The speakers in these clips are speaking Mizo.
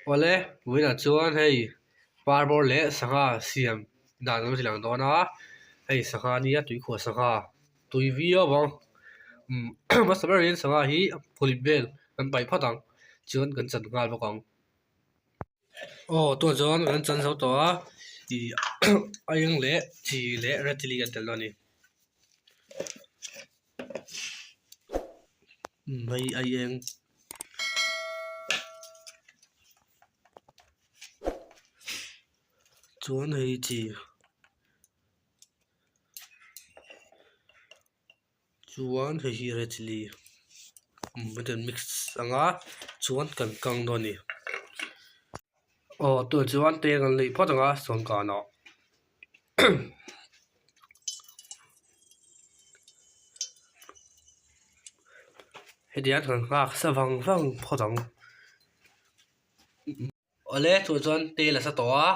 Awle vawiinah chuan hei parbawr leh sangha siam dan an lo ti lang dawn a hei sangha nia tuikhuah sangha tui viau ang umm hmasa berin sangha hi phuhlip vel kan paih phawt ang chuan kan chan nghal bawk ang. Aw tunah chuan kan chan zo tawh a ih a eng leh chi leh red chilli kan telh dawn a ni. Hei a eng chuan hei chi chuan hei hi red chilli mix ang a chuan kan kang dawn a ni aw tunah chuan teng an lei phawt ang a sawmkanah. Heti hian kan nghak sa vang vang phawt ang awle tunah chuan tel a sa tawh a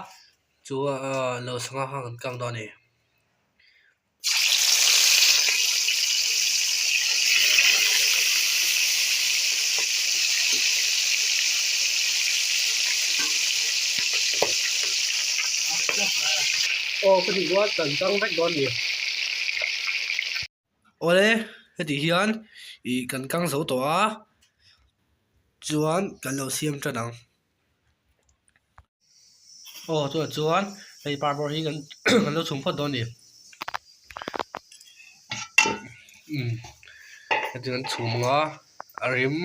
chuan lo sangha kha kan kang dawn a ni. Aw ka tih chuan kan tang vek dawn a ni. Awle hetih hian ih kan kang zo tawh a chuan kan lo siam tan ang. Aw chutah chuan hei parbawr hi kan kan lo chhum phawt dawn a ni. Umm hetiang an chhum ang a a rim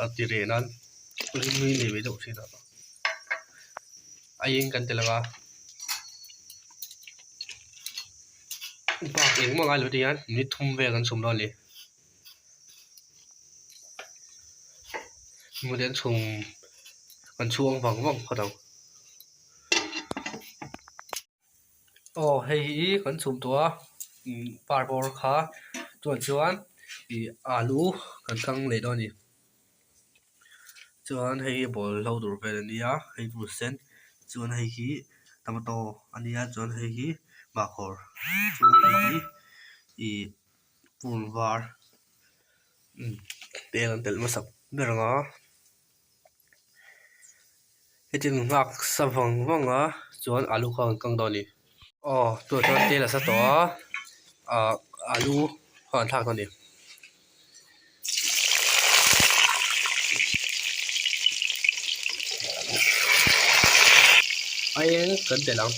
a ti reh nan rim hi nei ve deuh thin a a eng kan ti lang a bak engmah ngai lo te hian minute thum vel kan chhum dawn a ni. Hmute an chhum an chhuang vang vang phawt ang. Aw hei hi kan chhum tawh a umm par bawr kha chuan chuan ih alu kan kang leh dawn a ni chuan hei hi ball hlo tur vel a nia hei tur sen chuan hei hi tomato a nia chuan hei hi bahkhawr chuan hei hi ih pum var tel an telh hmasak ber ang a hetiang nghak sa vang vang a chuan alu kha an kang dawn a ni aw tunah chuan tel a sa tawh a ah alu kha an thlak dawn a ni. A eng kan telh ang.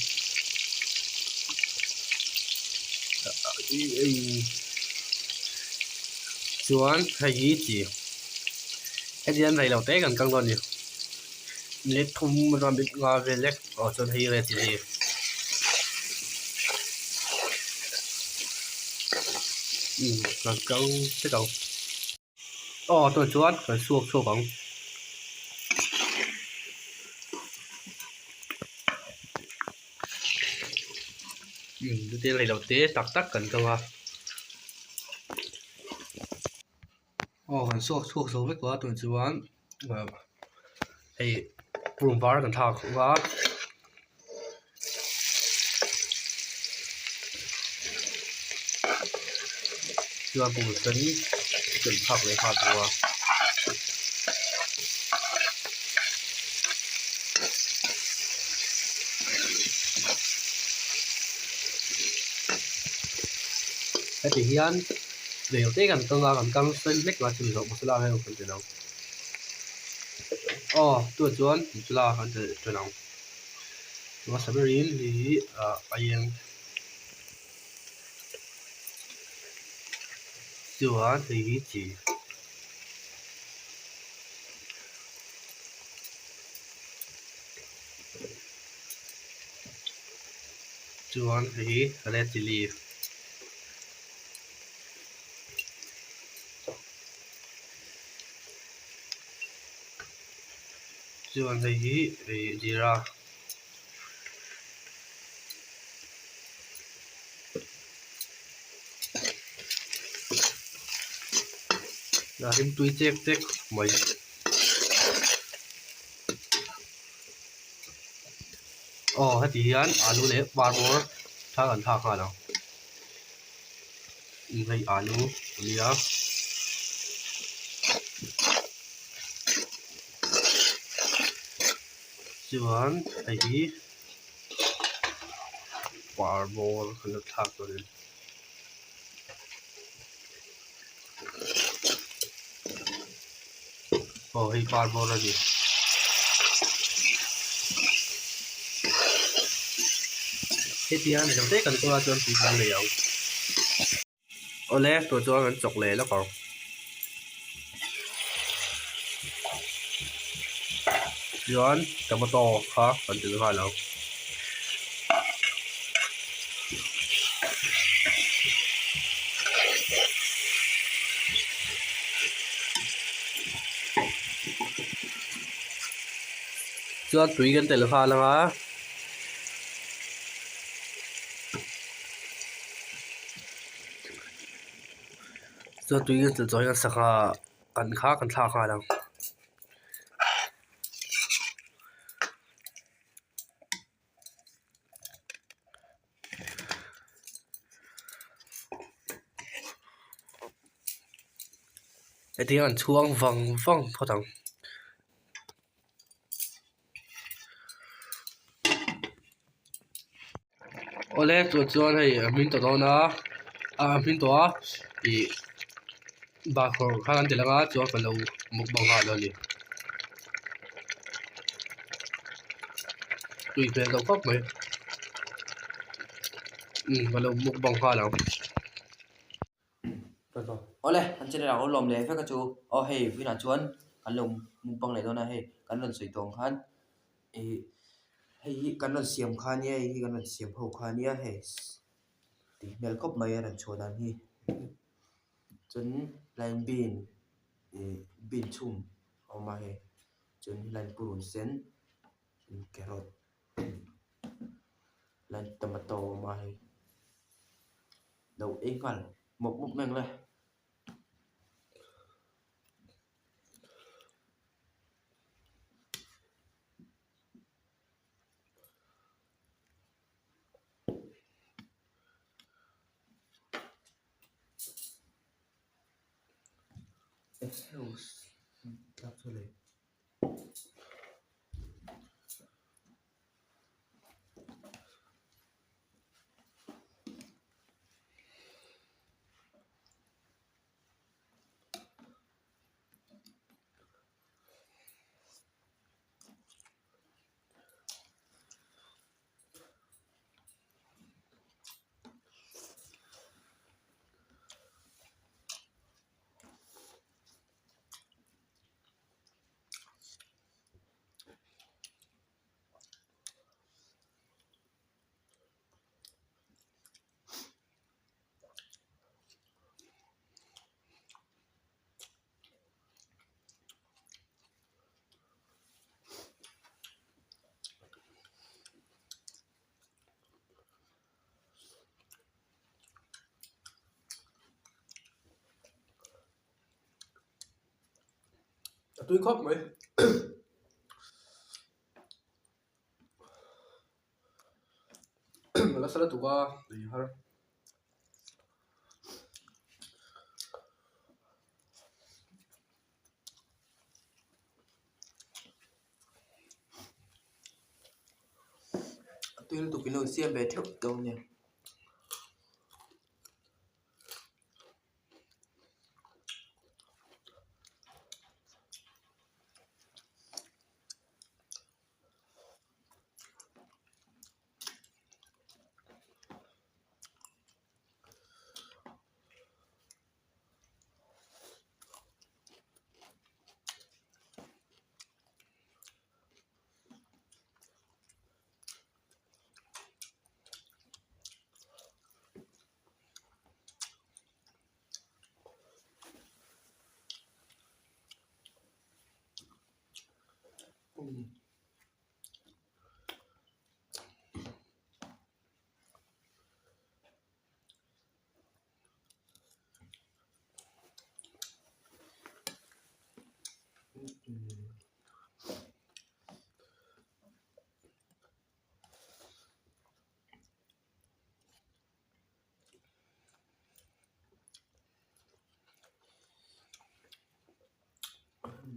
Chuan hei hi chi heti hian rei lo te kan kang dawn a ni minute thum atanga minute nga vel lek aw chuan hei hi red chilli umm kan kang vek ang. Aw tunah chuan kan suak chhuak ang. Umm chutia rei lo te tak tak kan kang a. Aw kan suak chhuak zo vek tawh a tunah chuan hei pum var kan thlak ang a. Chuan pum sen kan thlak leh nghal bawk a. Heti hian rel te kan kang a kan kang sen vek a chumi zawh masala vel kan ti lo. Aw tunah chuan masala kan telh ṭan ang. Hmasa berin hei hi ah a eng chuan hei hi chi chuan hei hi red chilli. Chuan hei hi ih jeera a hlim tui chek chek mai aw heti hian alu leh parbawr thla kan thlak nghal ang. Hei alu a nia. Chuan hei hi parbawr kan lo thlak dawn a ni. Aw hei parbawr a ni. Hetia ni lo te kan kawr ah chuan tui kan nei ang. Awle tah chuan an chawk leh lawk ang. Chuan tomato kha kan ti nghal ang. Chuan tui kan telh nghal ang a. Chuan tui kan telh zawh hian sangha kan kha kan thlak nghal ang. Heti hian an chhuang vang vang phawt ang. Awle tûr chuan hei a hmin tawh dawn a a hmin tawh a ih bahkhawr kha an ti lang a chuan ka lo mukbang nghal a ni tui hmel tawh khawp mai umm ka lo mukbang nghal ang. Awle an channel ah ka lo lawm leh vek a chu aw hei vawiinah chuan kan lo mukbang leh dawn a hei kan rawn sawi tawh ang khan ih hei hi kan rawn siam kha ania hei hi kan rawn siam ho kha ania hei tui hmel khawp mai a rawn chhuah dan hi chuan line bean ih bean chhum a awm a hei chuan line purun sen chuan carrot line tomato a awm a hei. Lo ei nghal mawp mawp mai ang le. A tui khawp mai. Nasa lutuk a tui har. A tui lutuk in lo siam ve theuh dawn nia.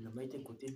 La mai te kutin.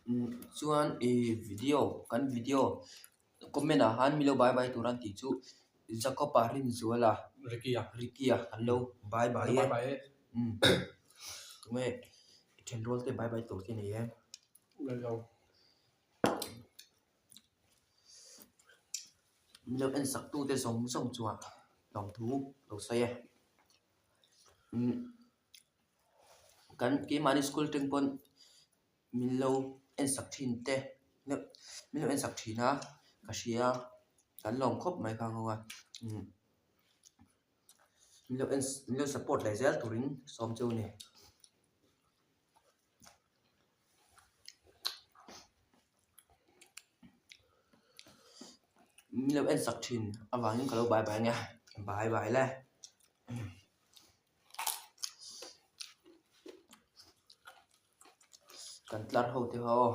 Chuan ih video kan video comment ah khan milo bye bye tur an tih chu Jacob-a Rinzuala Ricky-a Ricky-a an lo bye bye e tunge i thenrual te bye bye tur te nei em. Milo en sak tu te zawng zawng chuan lawmthu lo sawi e. Kan keimahni school teng pawn min lo en sak thin te min lo en sak thin a ka hria kan lawm khawp mai kha kawng a min lo en min lo support leh zel turin sawm chu a ni. Min lo en sak thin avangin ka lo bye bye ang e bye bye le. Kan tlar ho te kha aw.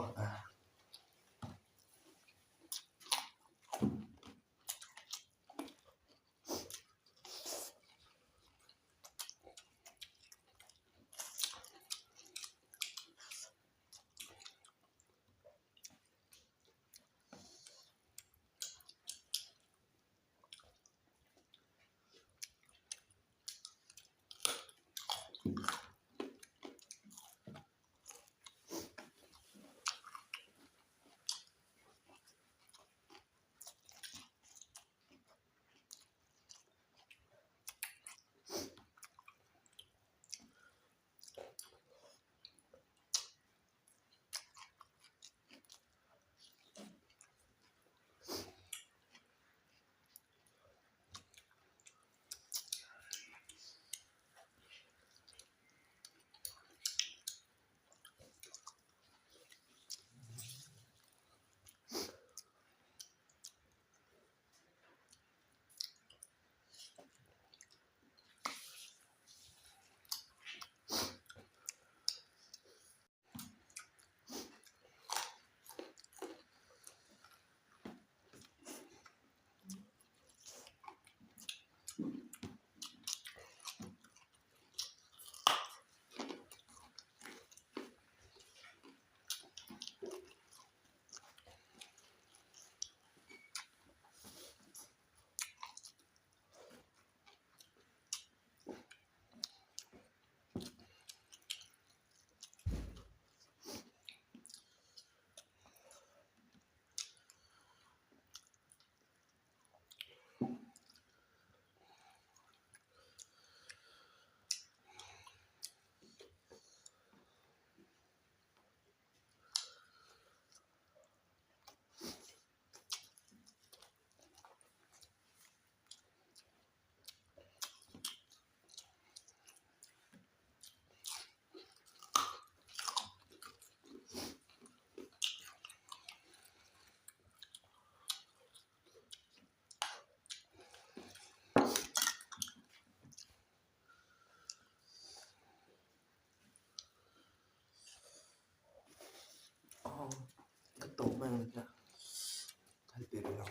Ka tawp mai ang nia kal pe rih lo.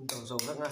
In to zo vek a.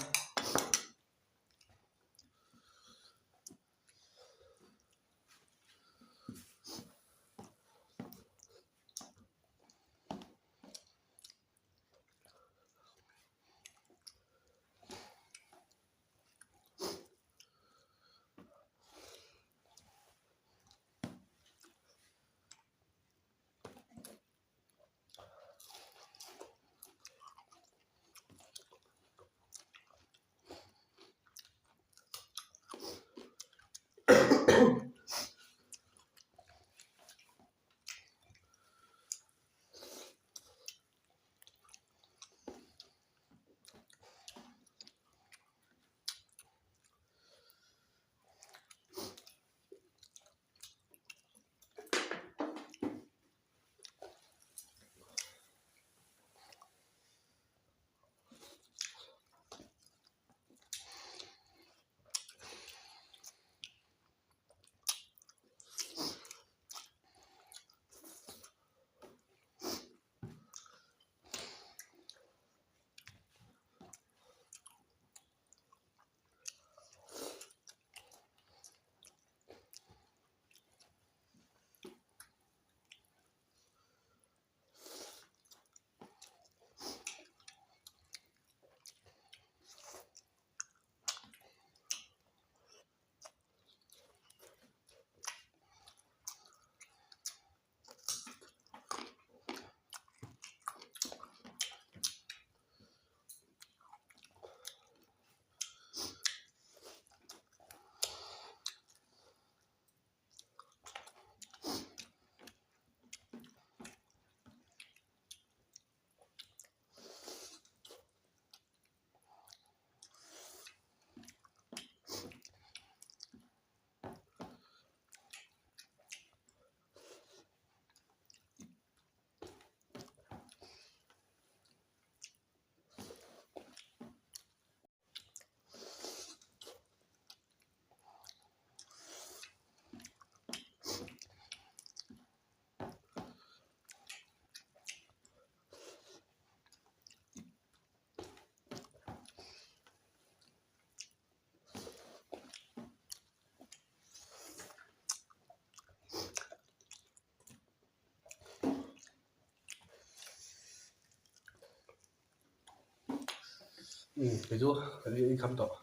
Umm kei chu kan in kham tawh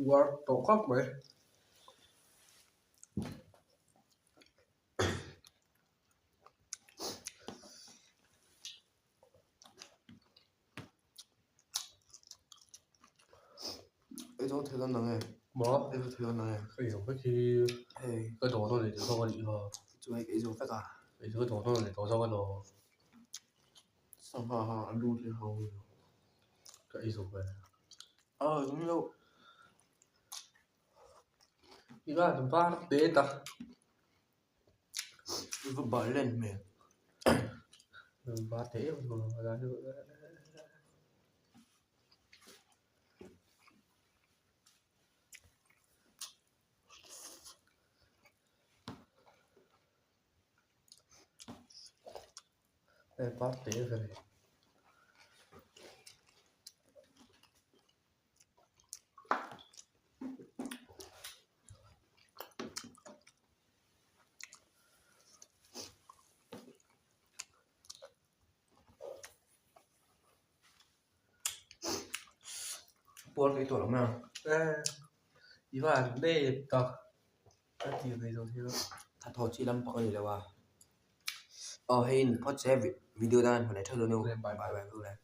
uar tawh khawp mai. Ei zawng thei dawn nange? Maw? Ei zawng thei dawn nange? Ka ei zawng vek hi Hei. Ka dawr dawn leh tawh zawk a nih kha. Chu hei ka ei zawng vek a. Ei chu ka dawr dawn leh tawh zawk a lawm. Sangha ha a lu te ho. Ka ei zawng ve. A zawng loh. I van var te ta. I va bal len hmel. Var te em Var te ve. Puar tui tawh lo mai ang. I van nep tak a ti mai zawng hi. Thatho chi lam pakhat a ni lo a. Aw hei in phawt che video dan han hmu leh theuh dawn u. Bye bye.